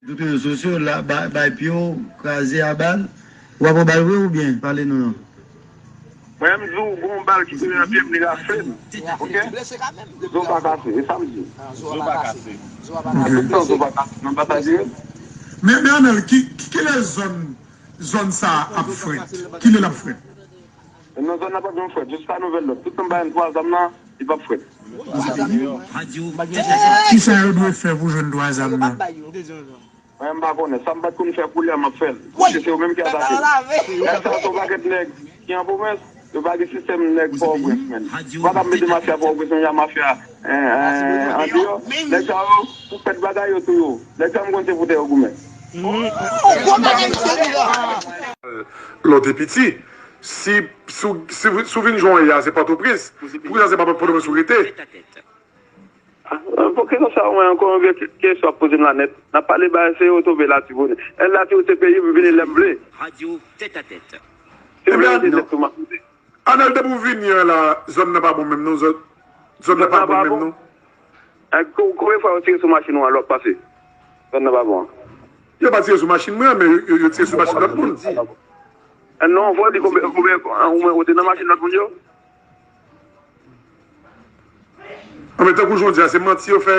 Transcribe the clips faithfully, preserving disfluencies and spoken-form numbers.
Tout rezo sosyo, la, bay, bay pye w, kraze a bal. Ou pa pran bal vre oubyen? Pale nou non. Mwen, m di w, gon bal ki tire nan pye m, li rafle m. Ok? Zo pa kase, e sa m di. Zo pa kase. Tout tan zo pa kase, nan bataje. Men, men Anèl, ki, ki, kilè zòn, zòn sa a ap frèt? Kilè l ap frèt? Nan zòn nan p ap janm frèt. Jiska nouvèl lòd. Tout tan m ba yo twa zam nan, li p ap frèt. Kisa yo dwe fè pou jwenn twa zam nan? Mwen, m pa konnen. Sa m pa t konn fè koulye a, m ap fè l. Paske se yo menm ki atake. Nèg sa yo se yon pakèt nèg ki an pwovens. Yo pa gen sistèm nèg Pòtoprens, menn. Yo pa ka mete mafya Pòtoprens, menm jan mafya, eh, eh, andeyò. Nèg sa yo, pou fèt bagay, yo touye yo. Nèg sa yo, m konn se pou tè yo goumen. Lè w te piti, si, si, si, si w vin jwenn w ye a, se Pòtoprens. Poukisa se pa Pòtoprens ou rete? Ah, pou kesyon sa, mwen, ankò yon vye ke-, kesyon w ap poze m la nèt. N ap pale bagay serye, w tonbe Latibonit. Èl Latibonit se peyi m, m vini lè m vle. Se verite nèt tou m ap poze. Anèl, depi w vini an la, zòn nan pa bon menm non, zòn, zòn nan pa bon menm non. Eh, ko-, konbyen fwa yo tire sou machin ou an lè w ap pase? Zòn nan pa bon an. Yo pa tire sou machin mwen an, men yo, yo, yo tire sou machin lòt moun. Eh, non, fò w di konbyen, konbyen, ou mwen, ou te nan machin lòt moun yo? Anben, tankou jan w di a, se manti yo fè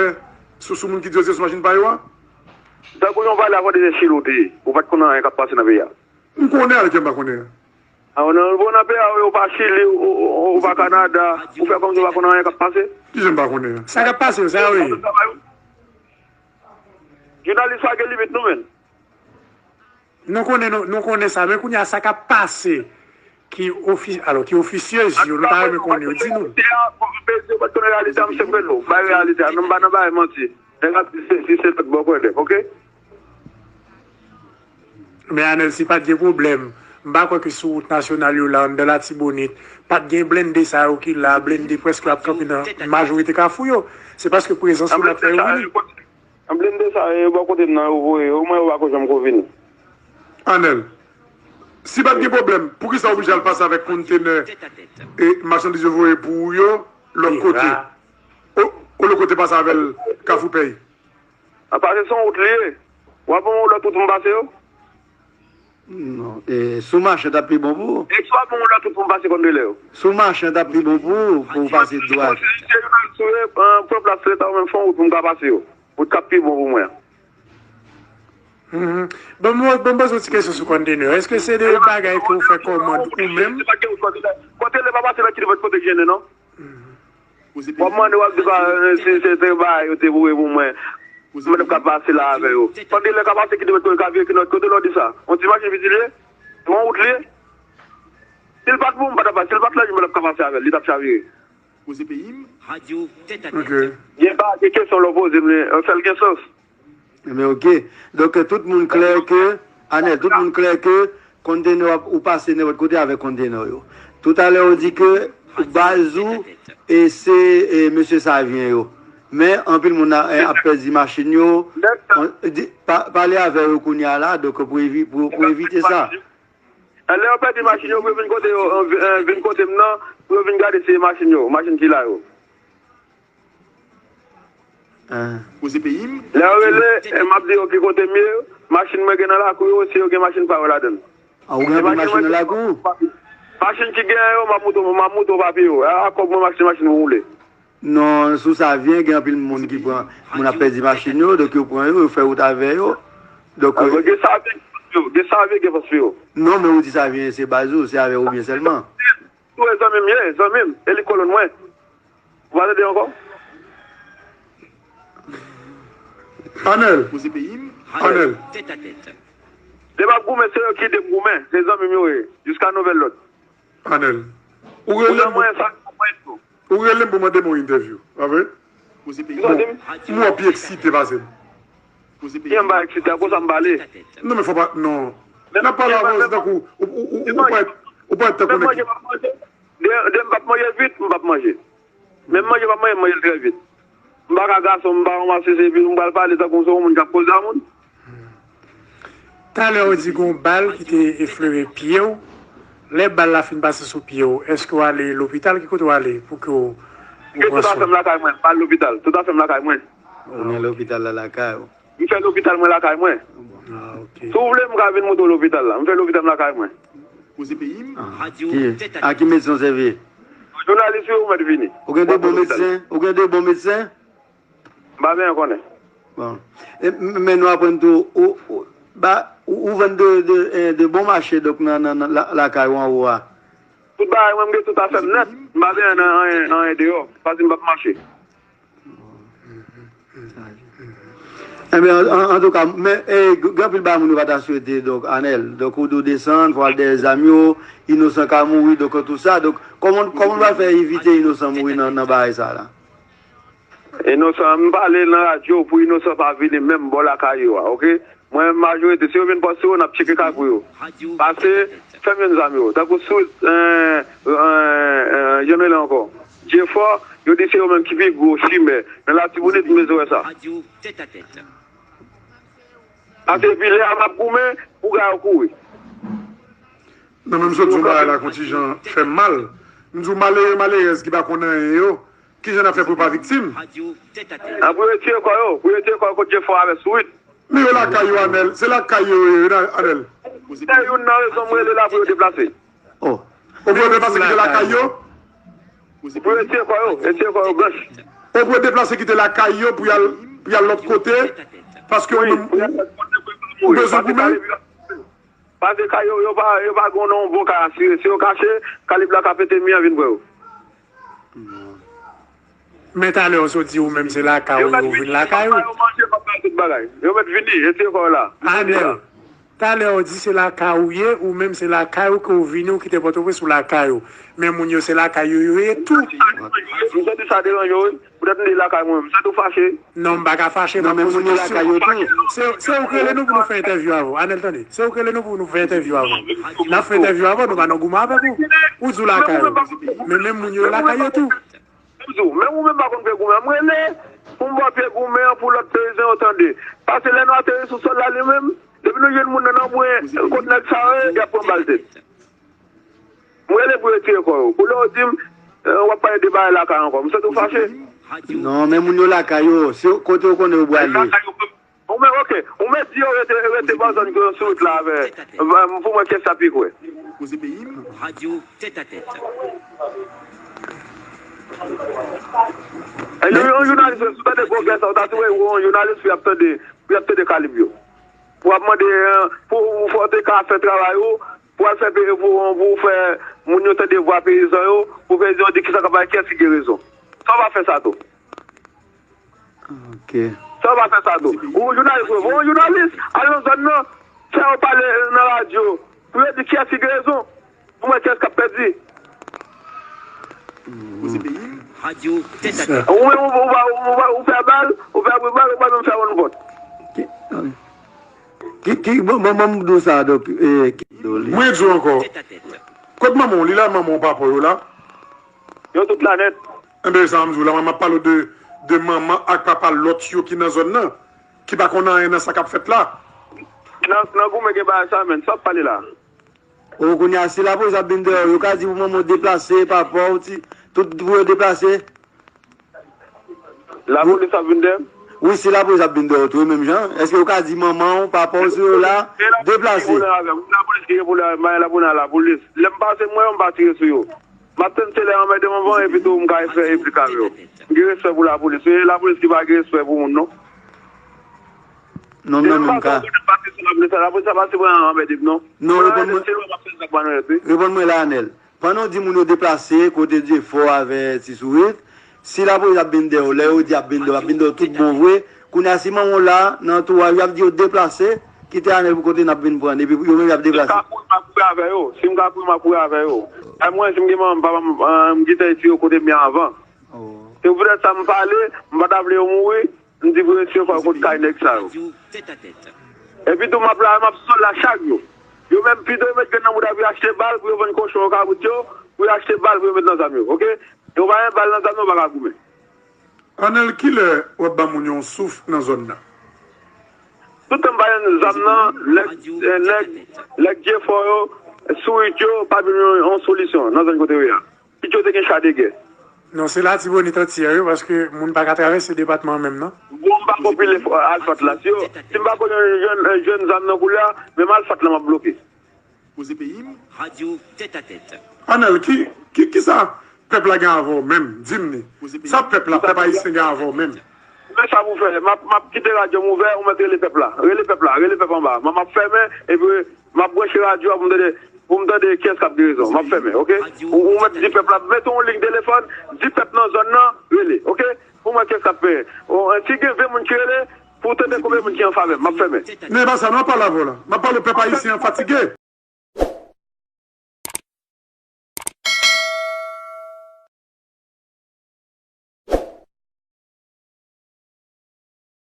sou, sou moun ki di yo tire sou machin pa yo a? Tankou jan w pale a, fò w te nan Chili w te ye. Ou pa t konn anyen k ap pase nan peyi a. M konnen avèk yo, m pa konnen. A, ou nan, ou nan peyi a, ou pa Chili, ou, ou, ou pa Kanada, ou fè kòmsi ou pa konn anyen k ap pase. Kijan m pa konnen an? Sa k ap pase yo, sa yo ye. Jounalis pa gen limit non, menn. Nou konnen, nou, nou konnen sa, men kounye a sa k ap pase, ki ofi-, alò, ki ofisye, yo, nou ta renmen konnen, yo di nou. Mesye, w pa t konnen reyalite a, misye frè nou. Bay reyalite a, nou pa nan bay manti. Nèg ap di se, si se lòt bò kwè, ok? Men Anèl, si pa t gen pwoblèm, m pa kwè ke sou wout nasyonal yo la, anndan Latibonit, pa t gen blende sa yo ki la, blende prèske ap kanpe nan majorite kafou yo. Se paske prezans nou la k fè yo vini. Blende sa yo, bò kote m nan, yo voye yo, omwen yo pa ko janm ko vini. Anèl, si pa t gen pwoblèm, poukisa w oblije al pase avèk kontenè e machandiz yo voye pou ou yo lòt kote? O, olye w te pase avè l Kafou Pèy. A, pase se yon wout li ye. W ap ban m yon lòt wout pou m pase yo? Non, e, sou machin t ap pi bon pou ou. E si w ap ban m yon lòt wout pou m pase kontenè yo? Sou machin t ap pi bon pou ou, pou w pase dwat. Se jounalis ou ye, pran plas Leta ou menm, fè yon wout pou m ka pase yo. Wout k ap pi bon pou mwen an. Mhm. Bon, mwen, bon, mwen poze yon ti kesyon sou kontenè. Èske se de bagay ke w fè kòmand ou menm? Kontenè pa pase nan kilomèt kote k jennen, non? W ap mande, w ap di, ba, si se te bagay yo te voye pou mwen, mwen t ap ka pase la avè yo. Kontenè ka pase kilomèt kote, ka vire kilomèt kote, lè w di sa. Yon ti machin piti li ye? Yon wout li ye? Si l pa t pou mwen, m pa t ap pase. Si l pa t laj mwen, mwen t ap ka pase avè l. Li t ap chavire. Ok. Gen pa, gen kesyon lè w poze m, fè l gen sans. Ebyen, ok. Donk, tout moun klè ke, Anèl, tout moun klè ke kontenè w ap, ou pase nenpòt kote avèk kontenè w yo. Toutalè, ou di ke baz ou, e se, e, mesye Savyen yo. Men, anpil moun a, e, ap pèdi machin yo. An, di, pa, pale avè yo kounye a la, donk, pou evi-, pou, pou evite sa. Lè yo pèdi machin yo, pou yo vin kote yo, an, vi-, an, vin kote m nan, pou yo vin gade si se machin yo, machin ki la yo. Lè yo rele, e, m ap di yo ki kote m ye, machin mwen gen nan lakou yo, si yo gen machin pa yo ladan l. A, ou gen anpil machin nan lakou? Machin ki genyen yo, m ap montre, m ap montre w papye yo. A, a kòb mwen m achte machin pou woule. Non, sou Savyen, gen anpil moun ki pran, moun ap pèdi machin yo, donk yo pran yo, yo fè wout avè yo. Donk, gen Savyen, gen Savyen, gen fòs yo. Non, men ou di Savyen se baz ou, se avè ou byen sèlman. Tou e zanmi m ye, zanmi m, e li kolonn mwen. Ou pa tande ankò? Anèl. Anèl. Lè m ap goumen, se yo ki ede m goumen. Se zanmi m yo ye. Jiska nouvèl lòd. Anèl. Ou rele m pou, ou rele m pou mande m yon entèvyou, pa vre? Bon, m wè w pi eksite pase m. Ki jan m pa eksite, a konsa m pale. Non, men fò pa, non. N ap pale avè w, se tankou, ou, ou, ou, ou pa, ou pa tankou nèg. Depi m p ap manje vit, m p ap manje. Menm manje m ap manje, m manje l trè vit. M pa ka gason, m pa ranmase se epi m pral pale tankou se yon moun k ap koze a moun. Talè ou di gon bal ki te eflere pye w. Lè bal la fin pase sou pye w, èske w ale lopital? Ki kote w ale pou ke w, ou pran swen? Tout afè m lakay mwen, m pa al lopital. Tout afè m lakay mwen. Ou gen lopital la lakay ou? M fè lopital mwen lakay mwen. Ah, ok. Si w vle, m ka vin montre w lopital la. M fè lopital m lakay mwen. Ah, ki, a ki medsen w sèvi? Jounalis, wi, ou mèt vini. Ou gen de bon medsen? Ou gen de bon medsen? M pa byen konnen. Bon. E, m- men nou aprann tou, ou, ou, ba, ou, ou vann de, de, eh, de bon mache, donk, nan, nan, nan la- lakay ou anwo a. Tout bagay, mwen, m gen tout afè m nèt. M pa byen nan anyen, anyen deyò. Paske m p ap mache. Enben, an, an, antouka, men, eh, g- gen anpil bagay moun yo pa ta swete, donk, Anèl. Donk, ou di w desann, fò al dèyè zam yo, inosan ka mouri, donk, tou sa. Donk, kòman, kòman nou va fè evite inosan mouri nan, nan bagay sa la? Inosan, m pale nan radyo pou inosan pa vini menm bò lakay yo a, oke? Mwen, majorite, si yo vin Pòsiro, n ap tcheke kay pou yo. Pase, fè m jwenn zam yo. Tankou sou, eh, eh, eh, jan nou rele ankò? Jefò, yo di se yo menm ki pi gwo chimè. Nan Latibonit, m bezwen wè sa. Pase, epi lè a m ap goumen, pou gay yo kouri. Non, men m sot di yon bagay la, kontijan fè m mal. M di w malere, malerèz ki pa konn anyen yo, kijan n ap fè pou yo pa viktim? An pou yo retire kò yo, pou yo retire kò yo kot Jefò avè Sourit. Men yo lakay yo, Anèl. Se lakay yo, yo, yo, Anèl. Se youn nan rezon m rele la pou yo deplase. Oh. Ou pou yo deplase kite lakay yo? Pou yo retire kò yo, retire kò yo branch. Ou pou yo deplase kite lakay yo pou y al, pou y al lòt kote? Paske ou menm ou bezwen goumen? Pase kay yo, yo pa, yo pa gen yon bon kay asire. Si yo kache, kalib la ka pete mi an vin pran yo. Men talè w sot di ou menm se lakay ou yo vin lakay ou. Yo manje, m ap bay tout bagay. Yo mèt vini, retire kò yo la. Anèl, talè w di se lakay ou ye, ou menm se lakay ou ke w vini, ou kite Pòtoprens ou lakay ou. Men moun yo se lakay yo yo ye tou. M santi sa deranje w, wi. Poutèt m di lakay mwen, m santi w fache. Non, m pa ka fache, m ap poze kesyon. Se, se ou k rele nou pou nou fè entèvyou avè w. Anèl, tande. Se ou k rele nou pou nou fè entèvyou avè w. N ap fè entèvyou avè w, nou pa nan goumen avèk ou. Ou di w lakay ou. Men menm moun yo lakay yo tou. M di w, menm ou menm pa konn pye goumen an, m rele pou m ba w pye goumen an pou lòt peyizan yo tande. Pase lè nou ateri sou sòl la li menm, depi nou jwenn moun nan nan bwen, kot nèg sa yo ye, y ap pran bal tèt. M rele pou yo retire kò yo. Pou lè w di m, eh, w ap pale de bagay lakay ankò. M santi w fache. Non, men moun yo lakay yo, se kote yo konnen yo prale. Ou mèt, oke, ou mèt di yo rete, rete bò zòn ke yo sou wout la avè, pou mwen kiyès sa pi kwè. Koze peyi m. Radio Tèt a Tèt. E yon, yon jounalis, si w tande gwo kè sa, w ta swete yon jounalis pou y ap tande, pou y ap tande kalib yo. Pou w ap mande, eh, pou, pou w te ka fè travay ou, pou w al fè, pou, pou w fè moun yo tande vwa peyizan yo, pou peyizan yo di kisa k ap bay, kiyès ki gen rezon. Sa w pa fè sa tou. Ok. Sa w pa fè sa tou. Ou jounalis, ou voye yon jounalis al nan zòn nan, fè yo pale nan radyo, pou yo di kiyès ki gen rezon, pou mwen kiyès k ap pèdi. Koze peyi m. Radio Tèt a Tèt. Ou menm, ou, ou, ou, ou, ou fè bal, ou fè bri bal, ou pa menm fè yon vòt. Ki, ki, ki, bon, bon, bon, m di w sa, donk, eh, ki, Mwen di w ankò. Kot manman w? Li la, manman w, papa w yo la? Yo tout la nèt. Enben, sa m di w la, mwen, m ap pale w de, de manman ak papa lòt yo ki nan zòn nan, ki pa konn anyen nan sa k ap fèt la. Nan, nan goumen gen bagay sa, menn. Sa w ap pale la? O, kounye a, si lapolis ap vin dèyè w, yo ka di pou manman w deplase, papa w, ti, tout pou yo deplase. Lapolis ap vin dèyè m? Wi, si lapolis ap vin dèyè w tou, menm jan. Èske yo ka di manman w, papa w, si yo la, deplase? Lapolis ki gen pwoblèm avè m. Lapolis ki gen pwoblèm avè m, m pa gen pwoblèm ak lapolis. Lè m pase, m wè yo, m pa tire sou yo. M ap tann se lè yo anmède m anvan, epi tou m ka fè replik avè yo. M gen respè pou lapolis. Se lapolis ki pa gen respè pou moun, non. Non, non, menm ka. Lapolis sa pa se pou anmède m, non. Non, reponn mwen. Reponn mwen la, Anèl. Pandan w di moun yo deplase kote Dyefò avè Ti Sourit, si lapolis ap vin dèyè w, lè yo di ap vin dèyè w, ap vin dèyè w tout bon vre, kounye a si manman w la, nan antouwaj, y ap di yo deplase, kite Anèl pou kote n ap vin pran n, epi yo menm y ap deplase. Si m ka kouri, m a kouri avè yo. Si m ka kouri, m a kouri avè yo. Ay mwen, si m gen manman m, papa m, m gentan retire yo kote m ye anvan. Se poutèt sa m pale, m pa ta vle yo mouri, m di pou yo retire kò yo kot kay nèg sa yo. Epi tou, m ap la, m ap sou sòl la chak jou. Yo menm, pito yo met grenn nan bouda pou yo achte bal, pou yo vann kochon yo, kabrit yo, pou yo achte bal, pou yo met nan zam yo, oke? Yo pa gen bal nan zam yo, yo pa ka goumen. Anèl, kilè w ap ban moun yo yon souf nan zòn nan? Tout tan m pa jwenn zam nan, nèg, eh, nèg, nèg Dyefò yo, Sourit yo, pa jwenn yon, yon solisyon nan zòn kote yo ye a. Pitit yo te gen cha de gè. Non, se Latibonit antiyè, wi, paske moun pa ka travèse depatman an menm, non. Bon, m pa konn pile Alfat la. Si yo, si m pa konn yon jèn, jèn zam nan koulè a, menm Alfat la m ap bloke. Koze peyi m. Radio Tèt a Tèt. Anèl, ki, ki, ki sa pèp la gen avè w menm? Di m ni. Sa pèp la, pèp ayisyen gen avè w menm? Men sa pou fè, m ap, m ap kite radyo m ouvè, ou mèt rele pèp la. Rele pèp la, rele pèp anba. M ap fèmen, epi m ap branche radyo a pou m tande, pou m tande kiyès k ap gen rezon. M ap fèmen, oke? Ou, ou mèt di pèp la, mete yon liy telefòn, di pèp nan zòn nan, rele, oke? Pou m wè kiyès k ap fè. Si gen ven moun ki rele, pou tande konbyen moun ki an favè m, m ap fèmen. Men e pa sa, non, m ap pale avè w la. M ap pale pèp ayisyen an fatige.